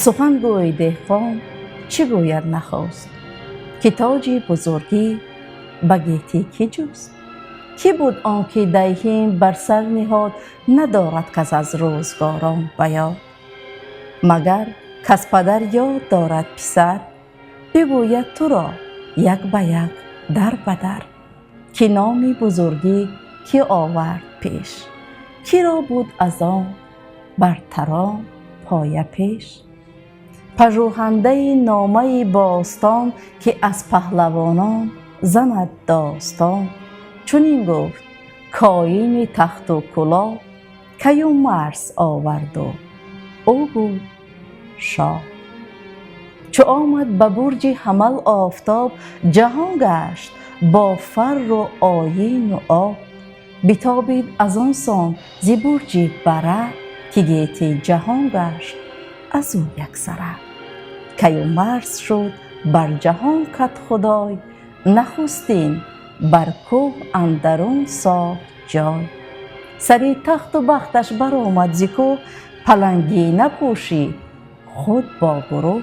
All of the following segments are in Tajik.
Сухангӯи деҳқон чӣ гӯяд нахост, ки тоҷи бузургӣ ба гетӣ кӣ ҷуст? Кӣ буд он ки диҳим бар сар ниҳод, надорад кас аз рӯзгорон ба ёд. Магар кас падар ёд дорад писар, бигӯяд туро як ба як дар ба дар, ки номи бузургӣ кӣ овард пеш, киро буд аз он бартарон поя пеш. Пажӯҳандаи номаи бостон, ки аз паҳлавонон занад достон, чунин гуфт коини тахту кулоҳ, Каюмарс оварду ӯ буд шоҳ. Чу омад ба бурҷи ҳамал офтоб, ҷаҳон гашт бо фарру оину об. Битобид аз он сон зи бурҷи бара, ки гетӣ ҷаҳон гашт аз ӯ яксара. Каюмарс шуд бар ҷаҳон кадхудой, нахустин бар кӯҳ андарун сохт ҷой. Сари тахту бахташ баромад зи кӯҳ, палангина пӯшид худ бо гурӯҳ.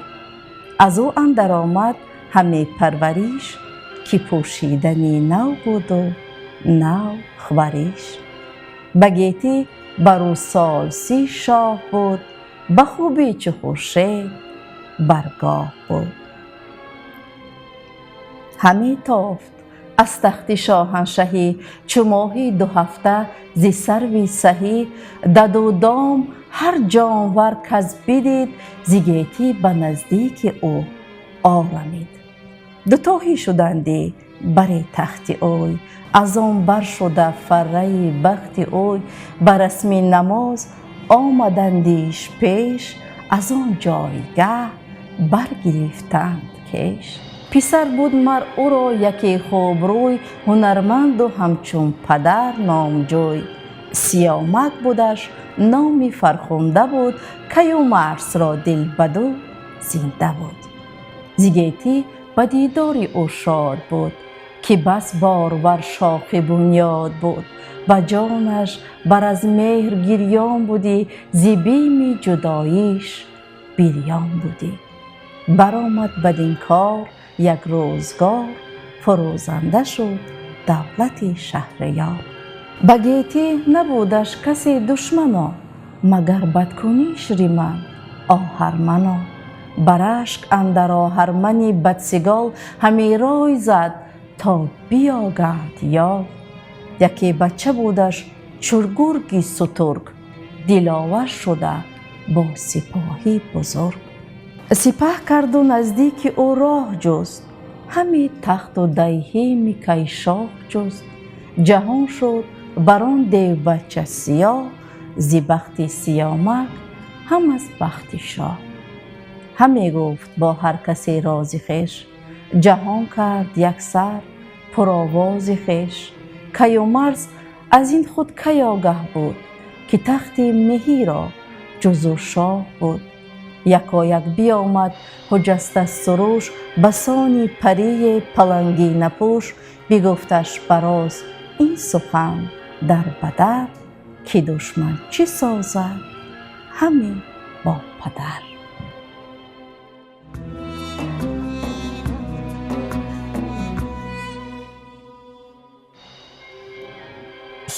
Аз ӯ андар омад ҳаме парвариш, ки пӯшидани нав буду нав хвариш. Ба гетӣ бар ӯ сол 30 шоҳ буд, ба хубӣ чу хуршед баргоҳ буд. Ҳаме тофт аз тахти шоҳаншаҳӣ, чу моҳи 2 ҳафта зи сарви саҳӣ. Даду дом ҳар ҷонвар кас бидид, зи гетӣ ба наздики ӯ орамид. Дутоҳӣ шуданди бари тахти ӯй, аз он бар шуда фарраи бахти ӯй. Ба расми намоз омадандиш пеш, аз он ҷойгаҳ баргирифтанд кеш. Писар буд мар ӯро яке хубрӯй, ҳунарманду ҳамчун падар номҷӯй. Сиёмак будаш номи фархунда буд, Каюмарсро дил баду зинда буд. Зи гетӣ ба дидори ӯ шод буд, ки бас борвар шохи бунёд буд. Ба ҷонаш бар аз меҳр гирён будӣ, зи бими ҷудоиш бирён будӣ. Баромад бадин кор як рӯзгор, фурӯзанда шуд давлати шаҳриёр. Ба гетӣ набудаш касе душмано, магар бадкуниш риман оҳармано. Бар ашк андар оҳармани бадсигол, ҳаме рой зад то биёганд ёл. Яке бача будаш чургурги сутург, диловар шуда бо сипоҳи бузург. Сипаҳ карду наздики ӯ роҳ ҷуст, ҳаме тахту дайҳими кайшоҳ ҷуст. Ҷаҳон шуд бар он девбача сиёҳ, зи бахти Сиёмак ҳам аз бахти шоҳ. Ҳаме гуфт бо ҳар касе рози хеш, ҷаҳон кард яксар пуровози хеш. Каюмарс аз ин худ кай огаҳ буд, ки тахти меҳиро ҷузу шоҳ буд. Якояк биёмад ҳуҷаста суруш, ба сони парии палангинапӯш. Бигуфташ бароз ин сухан дар ба дар, ки душман чӣ созад ҳаме бо падар.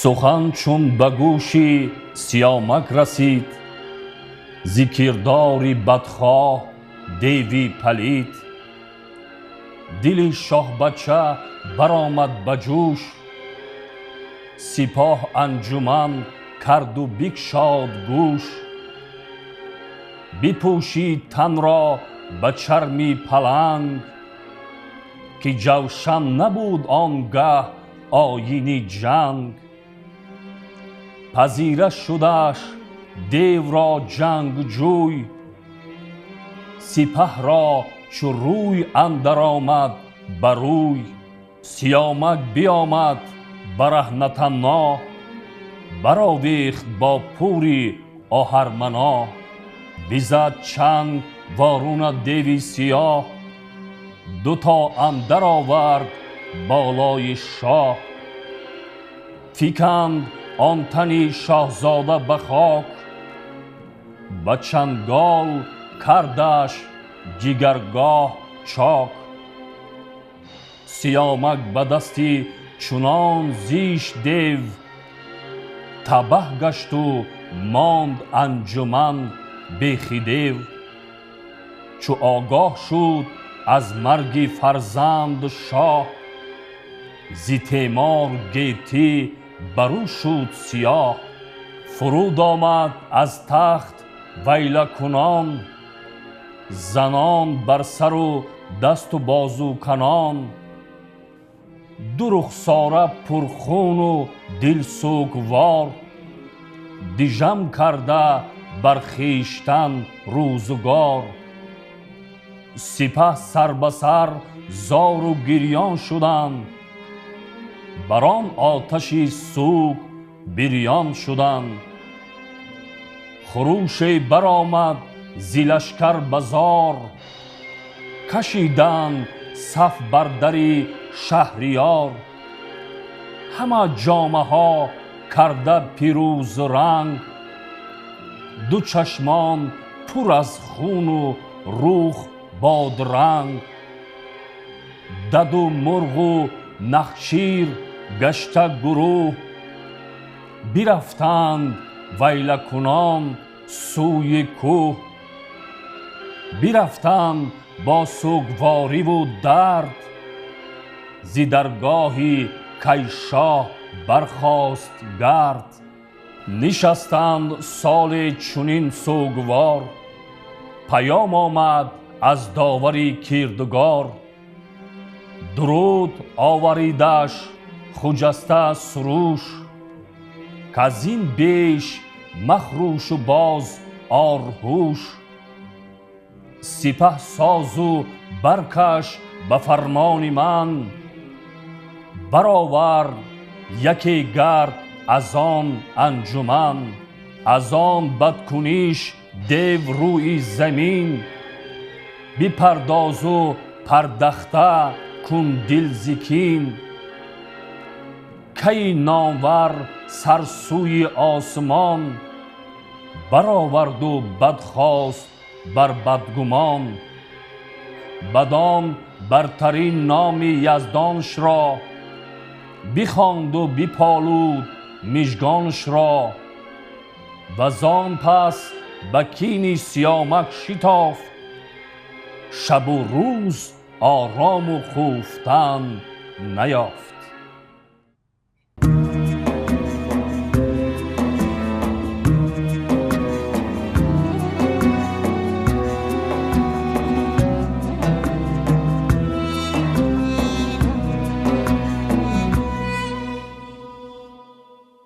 Сухан чун ба гӯши Сиёмак расид, зи кирдори бадхоҳ деви палид. Дили шоҳбача баромад ба ҷӯш, сипоҳ анҷуман карду бикшод гӯш. Бипӯшид танро ба чарми паланг, ки ҷавшан набуд он гаҳ оини ҷанг. Пазира шудаш девро ҷангҷӯй, сипаҳро чу рӯй андар омад ба рӯй. Сиёмак биомад бараҳнатанно, баровехт бо пури оҳармано. Бизад чанг воруна деви сиёҳ, дуто андар овард болои шоҳ. Фиканд он тани шоҳзода ба хок, ба чангол кардаш ҷигаргоҳ чок. Сиёмак ба дасти чунон зишт дев, табаҳ гашту монд анҷуман бехидев. Чу огоҳ шуд аз марги фарзанд шоҳ, зи темор гетӣ барӯ шуд сиёҳ. Фуруд омад аз тахт вайлакунон, занон бар сару дасту бозу канон. Ду рухсора пурхуну дилсӯгвор, дижам карда бар хештан рӯзгор. Сипаҳ сар ба сар зору гирён шуданд, бар он оташи сӯг бирён шуданд. Хурӯше баромад зи лашкар базор, кашиданд саф бар дари шаҳриёр. Ҳама ҷомаҳо карда пирӯзранг, ду чашмон пур аз хуну рух бодранг. Даду мурғу нахчир гашта гурӯҳ, бирафтанд вайлакунон сӯи кӯҳ. Бирафтанд бо сӯгвориву дард, зи даргоҳи кайшоҳ бархост гард. Нишастанд соли чунин сӯгвор, паём омад аз довари кирдгор. Дуруд оваридаш хуҷаста суруш, казин беш махрӯшу боз орҳуш. Сипаҳ созу баркаш ба фармони ман, баровар яке гард аз он анҷуман. Аз он бадкуниш дев рӯи замин, бипардозу пардахта кун дил зи кин. Кай номвар сар сӯи осмон, бароварду бадхост бар бадгумон. Бадон бартарин номи яздоншро, бихонду биполуд мижгоншро. Вазон пас ба кини Сиёмак шитофт, шабу рӯз орому хуфтан наёфт.